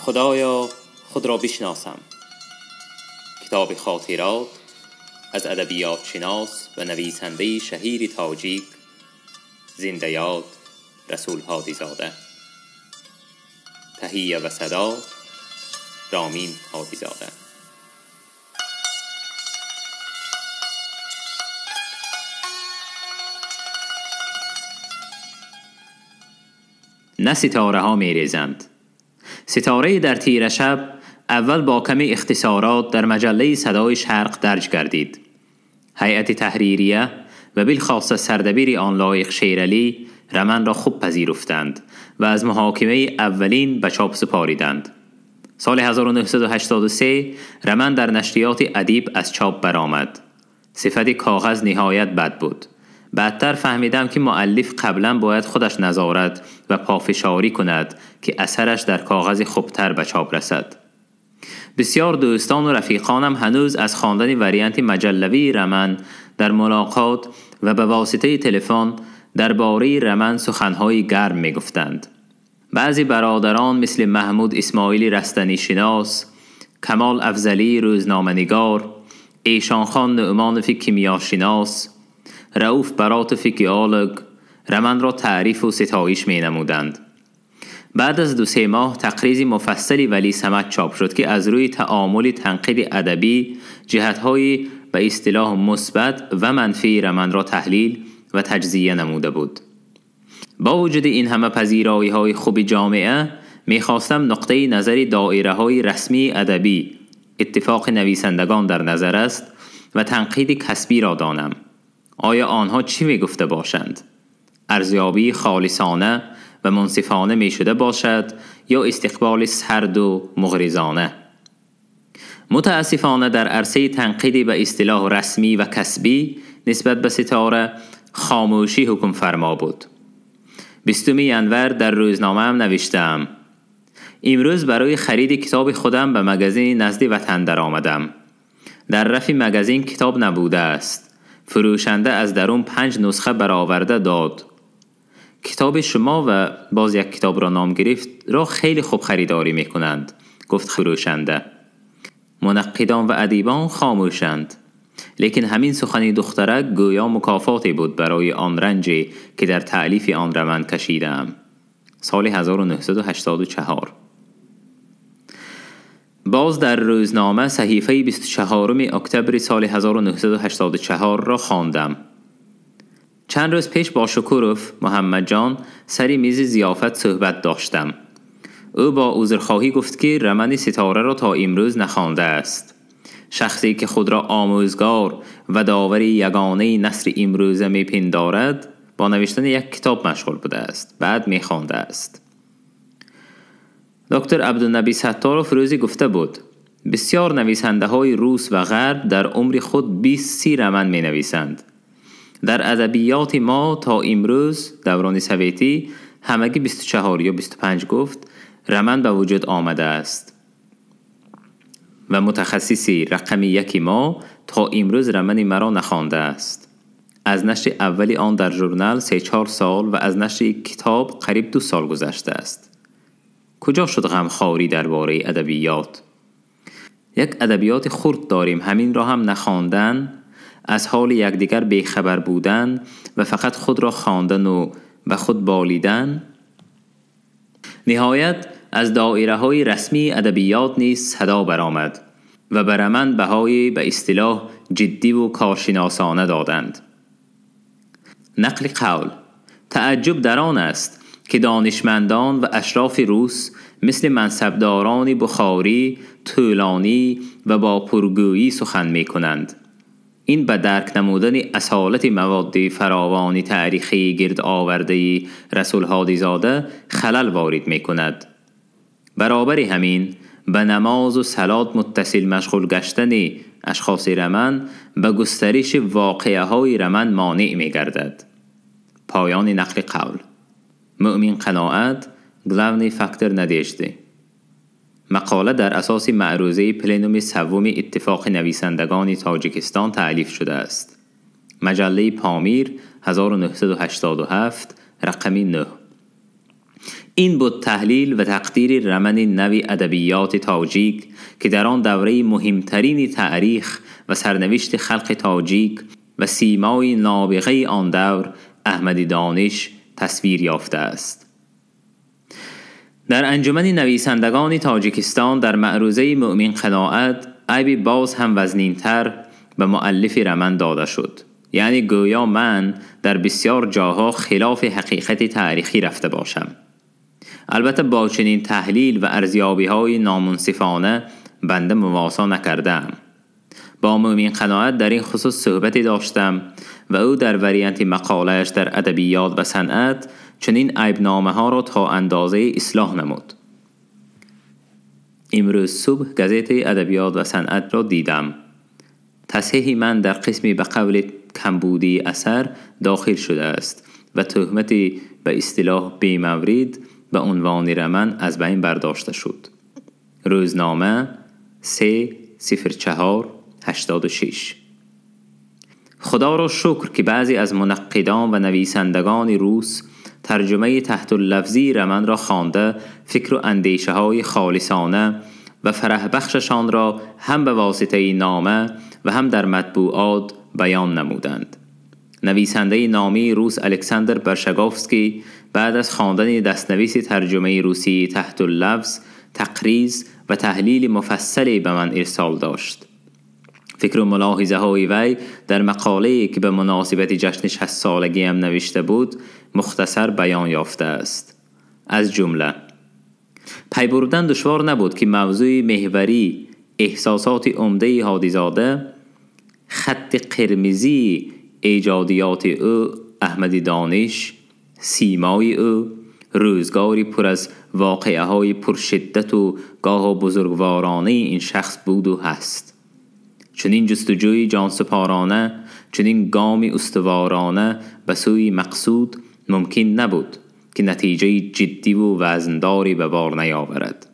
خدایا خود را بشناسم. کتاب خاطرات از ادبیات شناس و نویسنده شهیر تاجیک زنده یاد رسول هادیزاده. تهیه و صدا رامین هادیزاده. نه ستاره ها می ریزند. ستاره در تیره شب اول با کمی اختصارات در مجله صدای شرق درج گردید. هیئت تحریریه و بالخاصه سردبیر آن لایق شیرعلی رمن را خوب پذیرفتند و از محاکمه اولین به چاپ سپاریدند. سال 1983 رمن در نشریات ادیب از چاپ برآمد. صفت کاغذ نهایت بد بود. بعدتر فهمیدم که مؤلف قبلا باید خودش نظارت و پافشاری کند که اثرش در کاغذ خوبتر به چاپ رسد. بسیار دوستان و رفیقانم هنوز از خواندن وریانت مجلوی رمن در ملاقات و به واسطه تلفن درباره رمن سخنهای گرم میگفتند. بعضی برادران مثل محمود اسماعیلی رستنی شناس، کمال افضلی روزنامه‌نگار، ایشان خان نعمانف کیمیاشناس، رؤوف براتف گئولوگ رمن را تعریف و ستایش می نمودند. بعد از 2-3 ماه تقریظ مفصلی ولی صمد چاپ شد که از روی تعامل تنقید ادبی جهت‌های به اصطلاح مثبت و منفی رمن را تحلیل و تجزیه نموده بود. با وجود این همه پذیرایی‌های خوب جامعه، می‌خواستم نقطه نظر دایره‌های رسمی ادبی اتفاق نویسندگان در نظر است و تنقید کسبی را دانم. آیا آنها چی می‌گفته باشند؟ ارزیابی خالصانه و منصفانه می شده باشد یا استقبال سرد و مغرضانه؟ متاسفانه در عرصه تنقیدی به اصطلاح رسمی و کسبی نسبت به ستاره خاموشی حکم فرما بود. 20 ینور در روزنامه هم نوشتم: امروز برای خرید کتاب خودم به مگزین نزد وطن در آمدم. در رف مگزین کتاب نبوده است. فروشنده از درون 5 نسخه برآورده داد. کتاب شما و باز یک کتاب را نام گرفت را خیلی خوب خریداری می کنند، گفت فروشنده. منقدان و ادیبان خاموشند. لیکن همین سخنی دخترک گویا مکافاتی بود برای آن رنجی که در تألیف آن رمن کشیدم. سال 1984. باز در روزنامه صحیفه 24 اکتبر سال 1984 را خواندم. چند روز پیش با شکوروف محمد جان سری میز ضیافت صحبت داشتم. او با عذرخواهی گفت که رمن ستاره را تا امروز نخوانده است. شخصی که خود را آموزگار و داور یگانه نثر امروزه میپندارد با نوشتن یک کتاب مشغول بوده است، بعد میخوانده است. دکتر عبدالنبی ستاروف روزی گفته بود بسیار نویسنده های روس و غرب در عمر خود 20-30 رمان می نویسند. در ادبیات ما تا امروز دوران سویتی همگی 24 یا 25 گفت رمان به وجود آمده است و متخصصی رقم 1 ما تا امروز رمان مرا نخوانده است. از نشر اولی آن در ژورنال 3-4 سال و از نشر کتاب قریب 2 سال گذشته است. کجا شد غمخواری درباره ادبیات؟ یک ادبیات خرد داریم، همین را هم نخواندن، از حال یکدیگر بیخبر بودن و فقط خود را خواندن و به خود بالیدن. نهایت از دایره های رسمی ادبیات نیز صدا برآمد و بر من بهای به اصطلاح جدی و کارشناسانه دادند. نقل قول: تعجب در آن است که دانشمندان و اشراف روس مثل منصبداران بخاری، طولانی و با پرگویی سخن می کنند. این به درک نمودن اصالت مواد فراوان تاریخی گرد آورده رسول هادیزاده خلل وارد می کند. برابر همین به نماز و صلات متصل مشغول گشتن اشخاص رمن به گسترش واقعه های رمن مانع می گردد. پایان نقل قول. مؤمن قناعت главный фактор надежды. مقاله در اساس معروضه پلنوم سوم اتفاق نویسندگان تاجیکستان تألیف شده است. مجله پامیر 1987 رقم 9. این بود تحلیل و تقدیر رمن نوی ادبیات تاجیک که در آن دوره مهمترین تاریخ و سرنوشت خلق تاجیک و سیمای نابغه آن دور احمد دانش تصویر یافته است. در انجمن نویسندگان تاجیکستان در معروضه مؤمن قناعت عیب باز هم وزنینتر به مؤلف رمن داده شد. یعنی گویا من در بسیار جاها خلاف حقیقت تاریخی رفته باشم. البته با چنین تحلیل و ارزیابی های نامنصفانه بنده مواسا نکردم. با مؤمن قناعت در این خصوص صحبتی داشتم و او در وریانت مقالهش در ادبیات و صنعت چنین عیبنامه ها را تا اندازه اصلاح نمود. امروز صبح گزته ادبیات و صنعت را دیدم. تصحیح من در قسمی به قول کمبودی اثر داخل شده است و تهمت به اصطلاح بی‌مورد به عنوان رمن از بین برداشته شد. روزنامه 3/04/86. خدا را شکر که بعضی از منقدان و نویسندگان روس ترجمه تحت اللفظی رمن را خوانده فکر و اندیشه های خالصانه و فرح بخششان را هم به واسطه نامه و هم در مطبوعات بیان نمودند. نویسنده نامی روس الکساندر برشگوفسکی بعد از خواندن دستنویس ترجمه روسی تحت اللفظ تقریظ و تحلیل مفصلی به من ارسال داشت. فکر و ملاحظه های وی در مقاله‌ای که به مناسبت جشن 60 سالگی هم نوشته بود مختصر بیان یافته است. از جمله: پی بردن دشوار نبود که موضوع محوری احساسات عمده هادیزاده خط قرمزی ایجادیات او احمد دانش، سیمای او، روزگاری پر از واقعه های پرشدت و گاه بزرگوارانه این شخص بود و هست. چنین جستجوی جانسپارانه، چنین گامی استوارانه به سوی مقصود ممکن نبود که نتیجه جدی و وزنداری به بار نیاورد.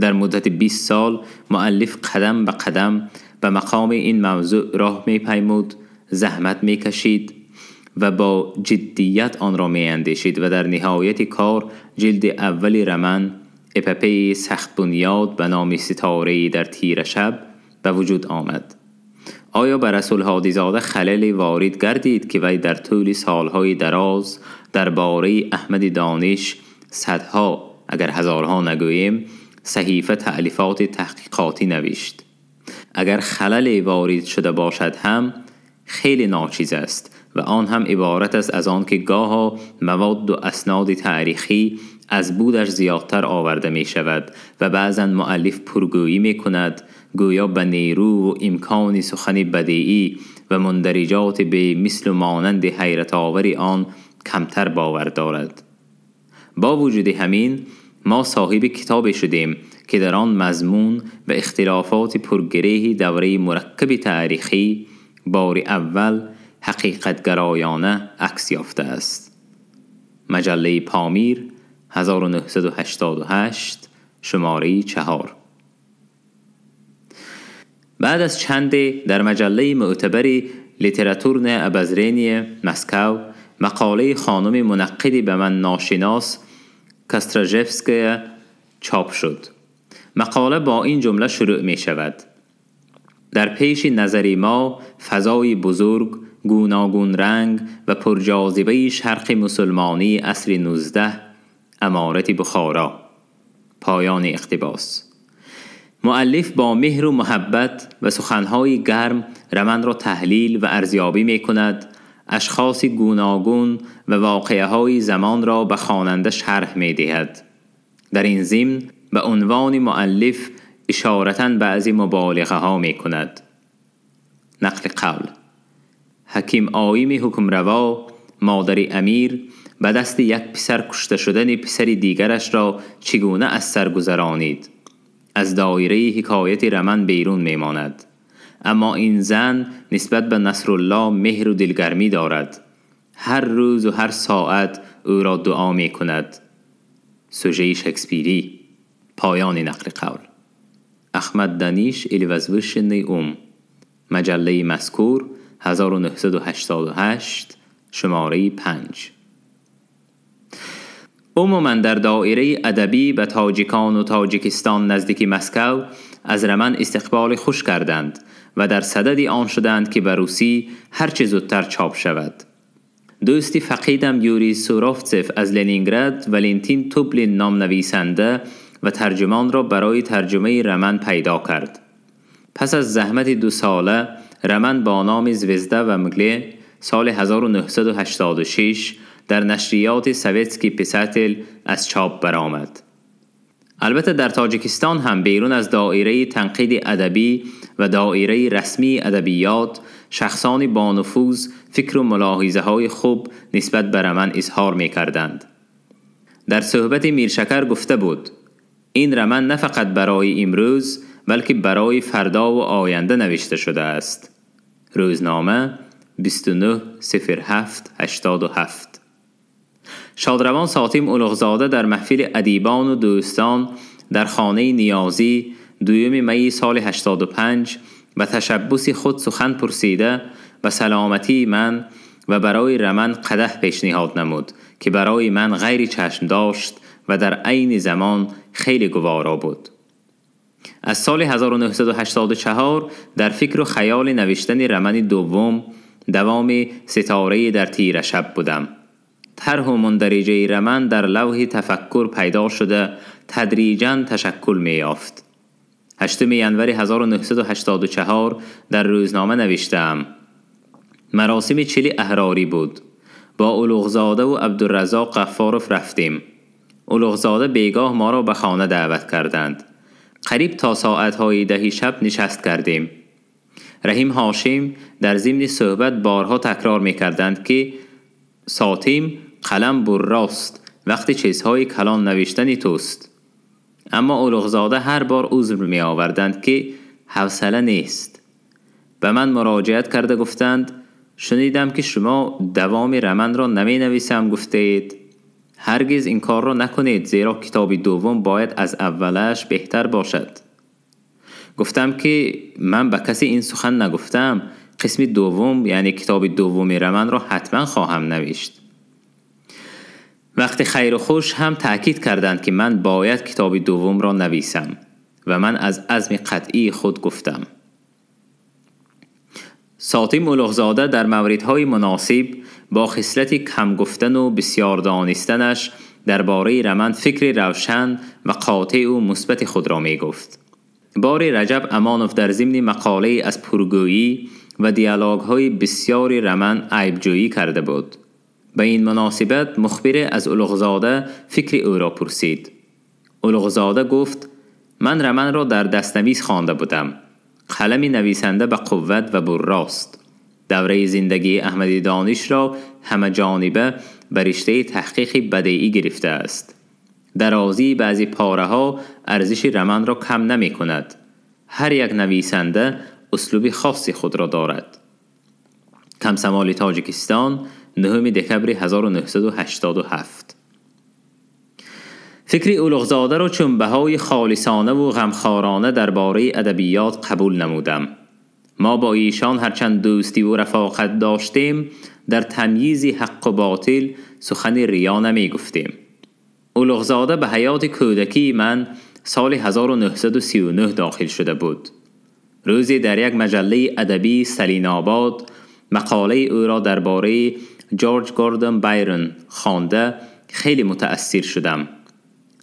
در مدت 20 سال مؤلف قدم به قدم به مقام این موضوع راه می پیمود، زحمت می کشید و با جدیت آن را می اندیشید و در نهایت کار جلد اول رمن اپپه سخت بنیاد به نام ستاره‌ای در تیره شب به وجود آمد. آیا به رسول هادیزاده خللی وارد گردید که وی در طول سالهای دراز درباره احمد دانش صدها اگر هزارها نگوییم صحیفه تألیفات تحقیقاتی نوشت؟ اگر خللی وارد شده باشد هم خیلی ناچیز است و آن هم عبارت است از آن که گاها مواد و اسناد تاریخی از بودش زیادتر آورده می شود و بعضا مؤلف پرگویی می کند، گویا به نیرو و امکان سخن بدیعی و مندرجات به مثل و مانند حیرت آور آن کمتر باور دارد. با وجود همین ما صاحب کتاب شدیم که در آن مضمون و اختلافات پرگرهی دوره مرکب تاریخی بار اول حقیقت گرایانه عکس یافته است. مجله پامیر 1988 شماره 4. بعد از چندی در مجله معتبر لیتراتورن ابزرینی مسکو مقاله خانم منقدی به من ناشناس کاستراژفسکیا چاپ شد. مقاله با این جمله شروع می شود: در پیش نظر ما فضای بزرگ، گوناگون رنگ و پرجاذبه شرق مسلمانی عصر 19، امارت بخارا. پایان اقتباس. مؤلف با مهر و محبت و سخنهای گرم رمن را تحلیل و ارزیابی می کند، اشخاص گوناگون و واقعه های زمان را به خواننده شرح می دهد. در این ضمن به عنوان مؤلف اشارتاً بعضی مبالغه ها می کند. نقل قول: حکیم آییم حکمروا، مادر امیر، به دست یک پسر کشته شدن پسر دیگرش را چگونه از سر گذرانید از دایره حکایت رمن بیرون می ماند. اما این زن نسبت به نصرالله مهر و دلگرمی دارد. هر روز و هر ساعت او را دعا می کند. سوژه شکسپیری. پایان نقل قول. احمد دانش или возвышенный ум. مجله مذکور 1988 شماره 5. عموما در دایره ادبی به تاجیکان و تاجیکستان نزدیک مسکو از رمان استقبال خوش کردند و در صدد آن شدند که به روسی هرچه زودتر چاپ شود. دوستی فقیدم یوری سوروفتسف از لنینگراد ولنتین توبلین نام نویسنده و ترجمان را برای ترجمه رمان پیدا کرد. پس از زحمت 2 ساله رمان با نام زوزده و مگله سال 1986 در نشریات سویتسکی پیساتل از چاپ برآمد. البته در تاجیکستان هم بیرون از دایره تنقید ادبی و دایره رسمی ادبیات شخصان با نفوذ فکر و ملاحظه های خوب نسبت به رمان اظهار می کردند. در صحبت میرشکر گفته بود این رمان نه فقط برای امروز بلکه برای فردا و آینده نوشته شده است. روزنامه 29/07/87. شادروان ساتیم اولوغزاده در محفل ادیبان و دوستان در خانه نیازی 2 می سال 85 به تشبث خود سخن پرسیده و سلامتی من و برای رمان قدح پیشنهاد نمود که برای من غیر چشم داشت و در عین زمان خیلی گوارا بود. از سال 1984 در فکر و خیال نوشتن رمان دوم دوام ستاره در تیره شب بودم. طرح و مندرجه رمان در لوح تفکر پیدا شده تدریجاً تشکل می یافت. 8 ینور 1984 در روزنامه نوشتم مراسم 40 احراری بود. با اولوغزاده و عبدالرزاق غفاروف رفتیم. اولوغزاده بیگاه ما را به خانه دعوت کردند. قریب تا ساعتهای 10 شب نشست کردیم. رحیم هاشم در ضمن صحبت بارها تکرار می کردند که ساتیم قلم بر راست وقتی چیزهای کلان نوشتنی توست. اما اولوغزاده هر بار عذر می آوردند که حوصله نیست. به من مراجعت کرده گفتند شنیدم که شما دوام رمان را نمی نویسم گفتید. هرگز این کار را نکنید زیرا کتاب دوم باید از اولش بهتر باشد. گفتم که من به کسی این سخن نگفتم. قسم دوم یعنی کتاب دوم رمان را حتما خواهم نوشت. وقتی خیر و خوش هم تأکید کردند که من باید کتاب دوم را نویسم و من از عزم قطعی خود گفتم. ساتیم اولوغزاده در موردهای مناسب با خصلت کم گفتن و بسیار دانستنش درباره رمان فکر روشن و قاطع و مثبت خود را می گفت. باری رجب امانوف در ضمن مقاله از پرگویی و دیالوگ های بسیاری رمان عیبجویی کرده بود. به این مناسبت مخبر از اولوغزاده فکر او را پرسید. اولوغزاده گفت من رمان را در دستنویس خوانده بودم. قلم نویسنده به قوت و براست. دوره زندگی احمد دانش را همه جانبه به رشته تحقیق بدیعی گرفته است. درازی بعضی پاره ها ارزش رمان را کم نمی کند. هر یک نویسنده اسلوب خاصی خود را دارد. کمسمال تاجیکستان 9 دکبر 1987. فکر اولوغزاده را چون بهای خالصانه و غمخوارانه درباره ادبیات قبول نمودم. ما با ایشان هرچند دوستی و رفاقت داشتیم در تمییز حق و باطل سخن ریا نمی گفتیم. اولوغزاده به حیات کودکی من سال 1939 داخل شده بود. روزی در یک مجله ادبی سلین آباد مقاله او را درباره جورج گوردن بایرن خوانده خیلی متأثر شدم.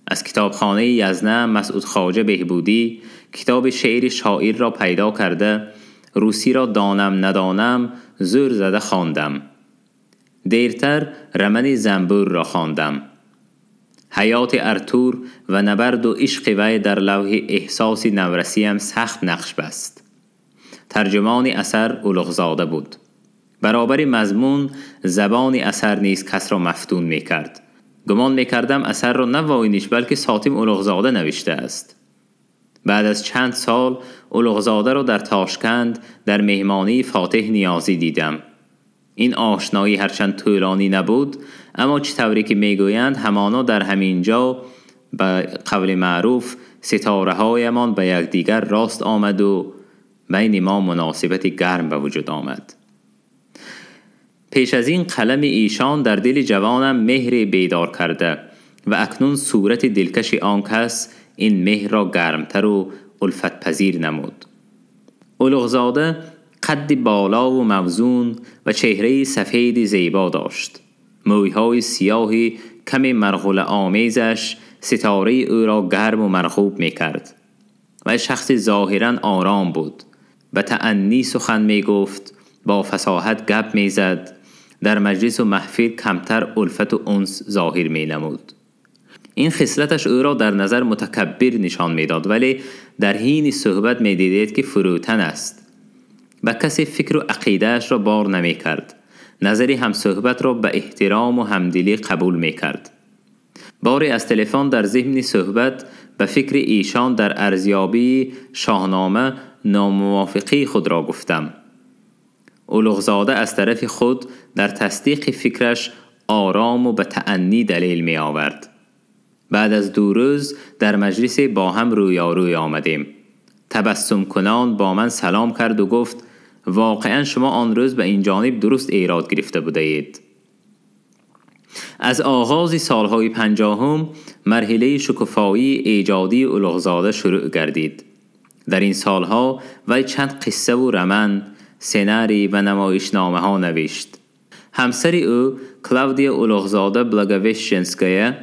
از کتابخانه یزنه مسعود خواجه بهبودی کتاب شعر شاعر را پیدا کرده روسی را دانم ندانم زور زده خواندم. دیرتر رمان زنبور را خواندم. حیات ارتور و نبرد و عشق وی در لوح احساس نورسیم سخت نقش بست. ترجمان اثر اولوغزاده بود. برابر مضمون زبان اثر نیز کس را مفتون می کرد. گمان می کردم اثر را نه واینیش بلکه ساتیم اولوغزاده نوشته است. بعد از چند سال اولوغزاده را در تاشکند در مهمانی فاتح نیازی دیدم. این آشنایی هرچند طولانی نبود اما چطوری که میگویند همانا در همین جا به قول معروف ستاره هایمان به یکدیگر راست آمد و بین ما مناسبت گرم به وجود آمد. پیش از این قلم ایشان در دل جوانم مهر بیدار کرده و اکنون صورت دلکش آن کس این مهر را گرمتر و الفت پذیر نمود. اولوغزاده قد بالا و موزون و چهره سفید زیبا داشت. مویهای سیاهی کمی مرغول آمیزش ستاره او را گرم و مرغوب می کرد و شخص ظاهرا آرام بود. به تأنی سخن می گفت، با فصاحت گپ می زد، در مجلس و محفل کمتر الفت و انس ظاهر می نمود. این خصلتش او را در نظر متکبر نشان می داد، ولی در حین صحبت می دیدید که فروتن است. به کسی فکر و عقیده‌اش را بار نمی کرد. نظری هم صحبت را به احترام و همدلی قبول می کرد. باری از تلفن در ضمن صحبت به فکر ایشان در ارزیابی شاهنامه ناموافقی خود را گفتم. اولوغزاده از طرف خود در تصدیق فکرش آرام و به تأنی دلیل می آورد. بعد از 2 روز در مجلس با هم رویاروی آمدیم. تبسم کنان با من سلام کرد و گفت واقعا شما آن روز به این جانب درست ایراد گرفته بوده اید. از آغاز سالهای 50 مرحله شکوفایی ایجادی اولوغزاده شروع گردید. در این سالها وی چند قصه و رمان، سناری و نمایشنامه ها نوشت. همسر او کلاودیا اولوغزاده بلاگویشچنسکایا،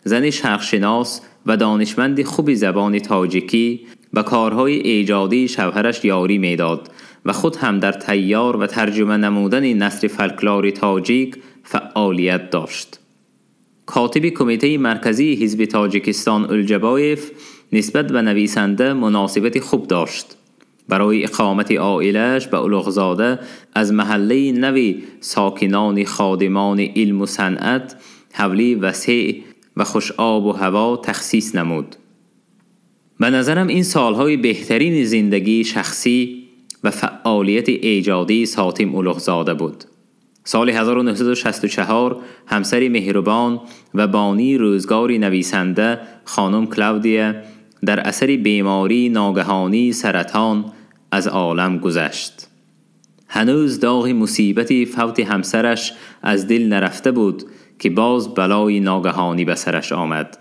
زن شرقشناس و دانشمند خوب زبان تاجیکی، به کارهای ایجادی شوهرش یاری میداد و خود هم در تیار و ترجمه نمودن نثر فلکلور تاجیک فعالیت داشت. کاتب کمیته مرکزی حزب تاجیکستان الجبایف نسبت به نویسنده مناسبت خوب داشت. برای اقامت عائله‌اش به اولوغزاده از محله نوی ساکنان خادمان علم و صنعت حولی وسیع و خوش آب و هوا تخصیص نمود. به نظرم این سالهای بهترین زندگی شخصی و فعالیت ایجادی ساتیم اولوغزاده بود. سال 1964 همسر مهربان و بانی روزگاری نویسنده خانم کلاودیا در اثر بیماری ناگهانی سرطان از عالم گذشت. هنوز داغ مصیبت فوت همسرش از دل نرفته بود که باز بلای ناگهانی به سرش آمد.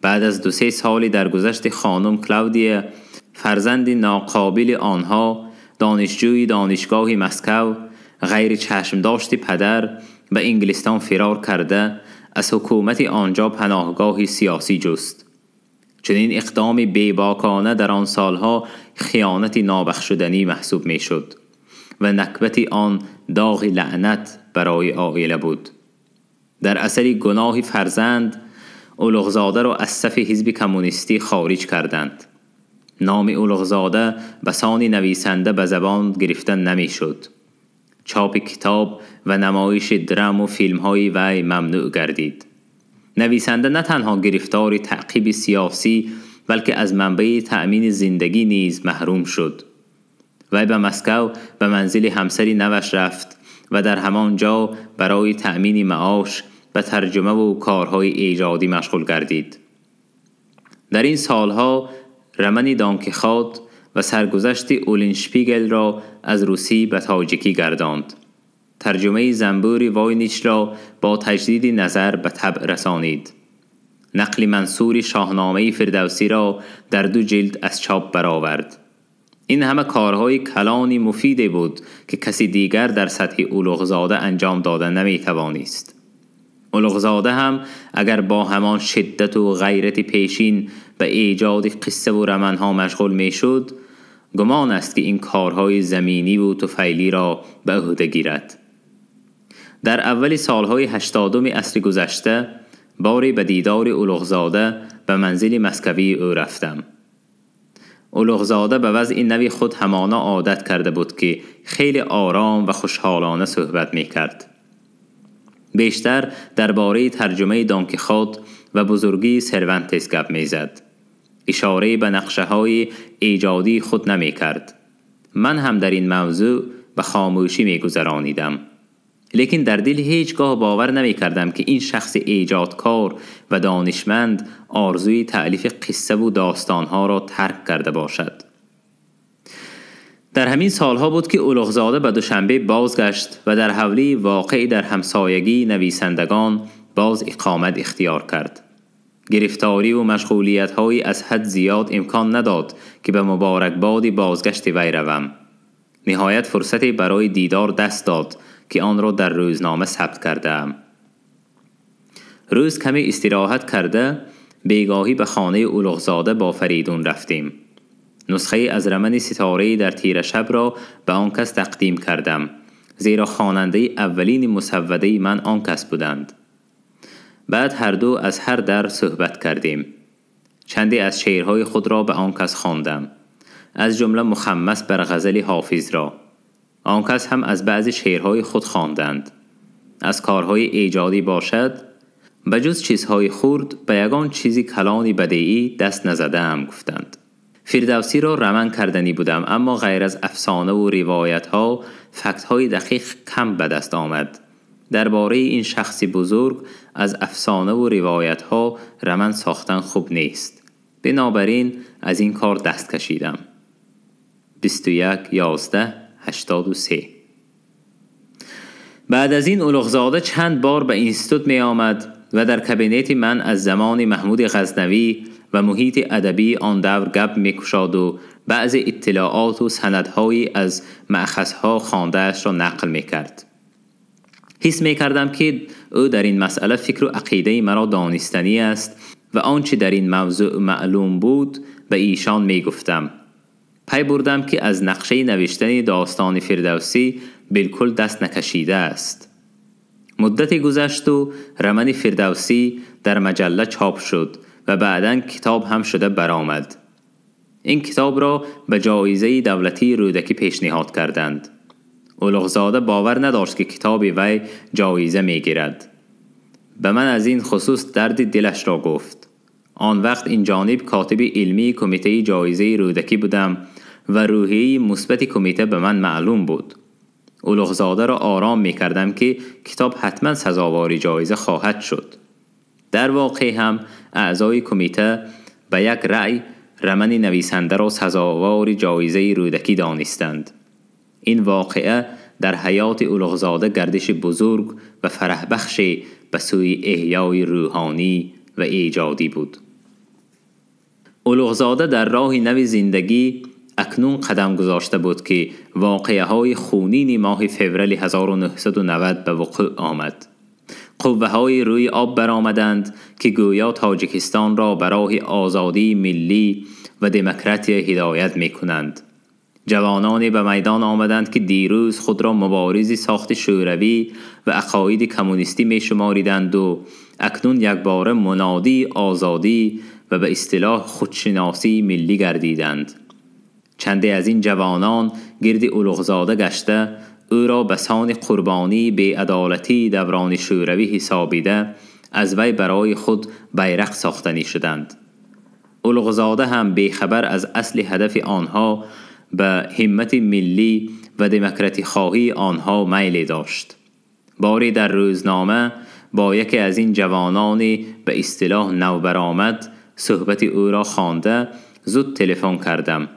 بعد از 2-3 سالی در گذشت خانم کلاودیا، فرزند ناقابل آنها، دانشجوی دانشگاه مسکو، غیر چشم داشت پدر، به انگلستان فرار کرده از حکومت آنجا پناهگاه سیاسی جست. چنین اقدام بیباکانه در آن سالها خیانت نابخشودنی محسوب می شد و نکبت آن داغ لعنت برای عائله بود. در اثر گناه فرزند، اولوغزاده را از صف حزب کمونیستی خارج کردند. نام اولوغزاده بسان نویسنده به زبان گرفتن نمی شد. چاپ کتاب و نمایش درام و فیلم های وی ممنوع گردید. نویسنده نه تنها گرفتار تعقیب سیاسی، بلکه از منبع تأمین زندگی نیز محروم شد. وی به مسکو به منزل همسر نوش رفت و در همان جا برای تأمین معاش به ترجمه و کارهای ایجادی مشغول گردید. در این سالها رمن دانکیخوت و سرگذشت اولینشپیگل را از روسی به تاجیکی گرداند. ترجمه زنبور واینیچ را با تجدید نظر به طبع رسانید. نقل منصور شاهنامه فردوسی را در 2 جلد از چاپ برآورد. این همه کارهای کلانی مفید بود که کسی دیگر در سطح اولوغزاده انجام داده نمیتوانست. اولوغزاده هم اگر با همان شدت و غیرت پیشین به ایجاد قصه و رمانها مشغول میشد، گمان است که این کارهای زمینی و طفیلی را به عهده گیرد. در اول سالهای 80 عصر گذشته باری به دیدار اولوغزاده به منزل مسکوی او رفتم. اولوغزاده به وضع نوی خود همانا عادت کرده بود که خیلی آرام و خوشحالانه صحبت می کرد. بیشتر درباره ترجمه دانکیخوت و بزرگی سرونتس گپ می زد. اشاره به نقشه های ایجادی خود نمی کرد. من هم در این موضوع به خاموشی می گذرانیدم. لیکن در دل هیچگاه باور نمی کردم که این شخص ایجادکار و دانشمند آرزوی تألیف قصه و داستانها را ترک کرده باشد. در همین سالها بود که اولوغزاده به دوشنبه بازگشت و در حولی واقعی در همسایگی نویسندگان باز اقامت اختیار کرد. گرفتاری و مشغولیت های از حد زیاد امکان نداد که به مبارکباد بازگشت وی روم. نهایت فرصتی برای دیدار دست داد که آن را در روزنامه ثبت کردم. روز کمی استراحت کرده بیگاهی به خانه اولوغزاده با فریدون رفتیم. نسخه از رمن ستاره در تیره شب را به آن کس تقدیم کردم، زیرا خواننده اولین مسوده من آن کس بودند. بعد هر دو از هر در صحبت کردیم. چندی از شعرهای خود را به آن کس خواندم، از جمله مخمس بر غزل حافظ را. آن کس هم از بعضی شعرهای خود خواندند. از کارهای ایجادی باشد، به جز چیزهای خرد به یگان چیزی کلانی بدیعی دست نزدم گفتند. فردوسی را رمن کردنی بودم، اما غیر از افسانه و روایت ها فکت های دقیق کم به دست آمد. درباره این شخص بزرگ از افسانه و روایت ها رمن ساختن خوب نیست. بنابراین از این کار دست کشیدم. 21/11/83. بعد از این اولوغزاده چند بار به اینستیتوت می آمد و در کابینت من از زمان محمود غزنوی و محیط ادبی آن دور گپ می کشاد و بعض اطلاعات و سندهایی از مأخذها خوانده‌اش را نقل می کرد. حس می کردم که او در این مسئله فکر و عقیده مرا دانستنی است و آنچه در این موضوع معلوم بود به ایشان می گفتم. پی بردم که از نقشه نوشتن داستان فردوسی بالکل دست نکشیده است. مدتی گذشت و رمن فردوسی در مجله چاپ شد و بعداً کتاب هم شده برآمد. این کتاب را به جایزه دولتی رودکی پیشنهاد کردند. اولوغزاده باور نداشت که کتاب وی جایزه میگیرد. به من از این خصوص درد دلش را گفت. آن وقت این جانب کاتب علمی کمیته جایزه رودکی بودم و روحیه مثبت کمیته به من معلوم بود. اولوغزاده را آرام می کردم که کتاب حتما سزاوار جایزه خواهد شد. در واقع هم اعضای کمیته به یک رأی رمن نویسنده را سزاوار جایزه رودکی دانستند. این واقعه در حیات اولوغزاده گردش بزرگ و فرح بخش به سوی احیای روحانی و ایجادی بود. اولوغزاده در راه نو زندگی اکنون قدم گذاشته بود که واقعه های خونین ماه فوریه 1990 به وقوع آمد. قوه های روی آب برآمدند که گویا تاجیکستان را برای آزادی ملی و دموکراتی هدایت می کنند. جوانانی به میدان آمدند که دیروز خود را مبارز ساخت شوروی و عقاید کمونیستی می شماریدند و اکنون یک باره منادی آزادی و به اصطلاح خودشناسی ملی گردیدند. چندی از این جوانان گرد اولوغزاده گشته او را به سان قربانی بی‌عدالتی دوران شوروی حسابیده از وی برای خود بیرق ساختنی شدند. اولوغزاده هم بیخبر از اصل هدف آنها به همت ملی و دموکراتی خواهی آنها میل داشت. باری در روزنامه با یکی از این جوانان به اصطلاح نوبرآمد صحبت او را خوانده زود تلفن کردم.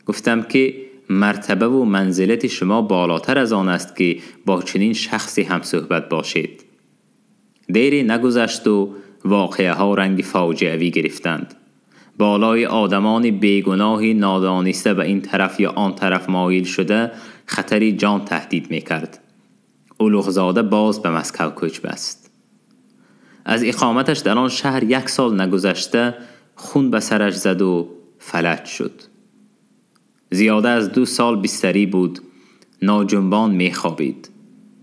گفتم که مرتبه و منزلت شما بالاتر از آن است که با چنین شخصی هم صحبت باشید. دیری نگذشت و واقعه ها رنگ فاجعوی گرفتند. بالای آدمان بیگناهی نادانسته به این طرف یا آن طرف مایل شده خطری جان تهدید میکرد. اولوغزاده باز به مسکو کوچ بست. از اقامتش در آن شهر یک سال نگذشته خون به سرش زد و فلج شد. زیاده از 2 سال بستری بود. ناجنبان میخوابید.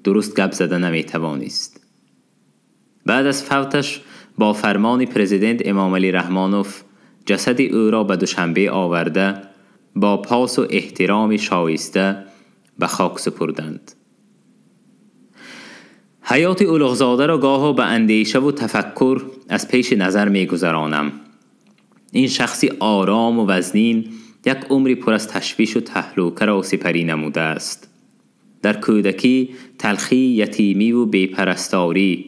درست گپ زده نمیتوانست. بعد از فوتش با فرمان پرزیدنت امام علی رحمانوف جسد او را به دوشنبه آورده با پاس و احترام شایسته به خاک سپردند. حیات اولوغزاده را گاه به اندیشه و تفکر از پیش نظر میگذرانم. این شخصی آرام و وزنین یک عمری پر از تشویش و تهلوکه را سپری نموده است. در کودکی تلخی، یتیمی و بیپرستاری،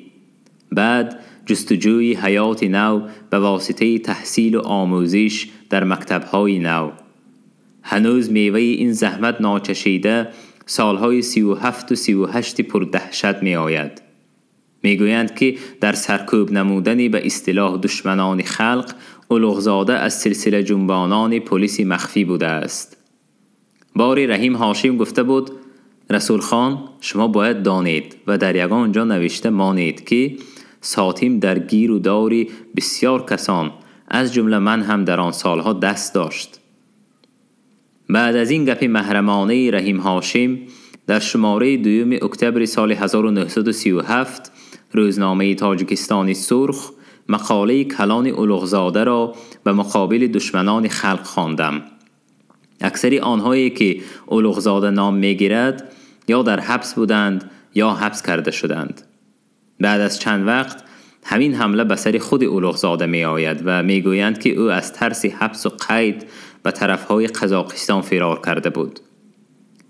بعد جستجوی حیات نو به واسطه تحصیل و آموزش در مکتب‌های نو. هنوز میوه این زحمت ناچشیده سالهای 37 و 38 پر دهشت می آید. میگویند که در سرکوب نمودن به اصطلاح دشمنان خلق، اولوغزاده از سلسله جنبانان پلیس مخفی بوده است. باری رحیم هاشم گفته بود: رسول خان، شما باید دانید و در یگان جا نوشته مانید که ساتیم در گیر و داری بسیار کسان از جمله من هم در آن سالها دست داشت. بعد از این گپ محرمانه رحیم هاشم، در شماره 2 اکتبر سال 1937 روزنامه تاجیکستان سرخ مقاله کلان اولوغزاده را به مقابل دشمنان خلق خواندم. اکثری آنهایی که اولوغزاده نام میگیرد یا در حبس بودند یا حبس کرده شدند. بعد از چند وقت همین حمله به سر خود اولوغزاده می آید و می گویند که او از ترس حبس و قید به طرفهای قزاقستان فرار کرده بود.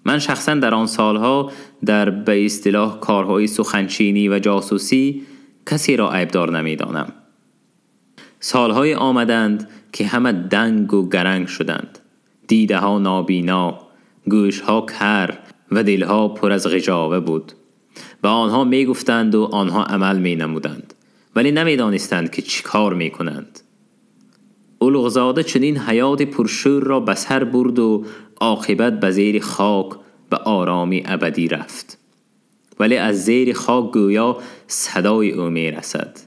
من شخصا در آن سالها در به اصطلاح کارهای سخنچینی و جاسوسی کسی را عیبدار نمی دانم. سالهای آمدند که همه دنگ و گرنگ شدند. دیده ها نابینا، گوش ها کر و دلها پر از غجاوه بود. و آنها می گفتند و آنها عمل می نمودند، ولی نمی دانستند که چی کار می کنند. اولوغزاده چنین حیات پرشور را به سر برد و عاقبت به زیر خاک به آرامی ابدی رفت. ولی از زیر خاک گویا صدای او می رسد.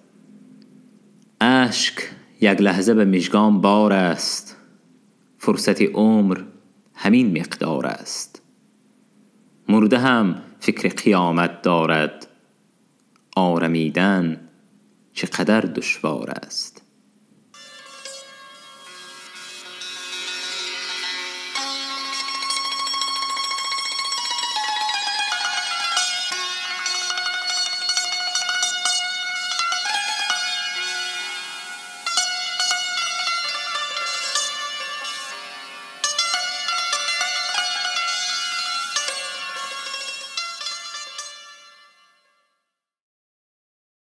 اشک یک لحظه به مژگان بار است، فرصت عمر همین مقدار است. مرده هم فکر قیامت دارد، آرمیدن چقدر دشوار است.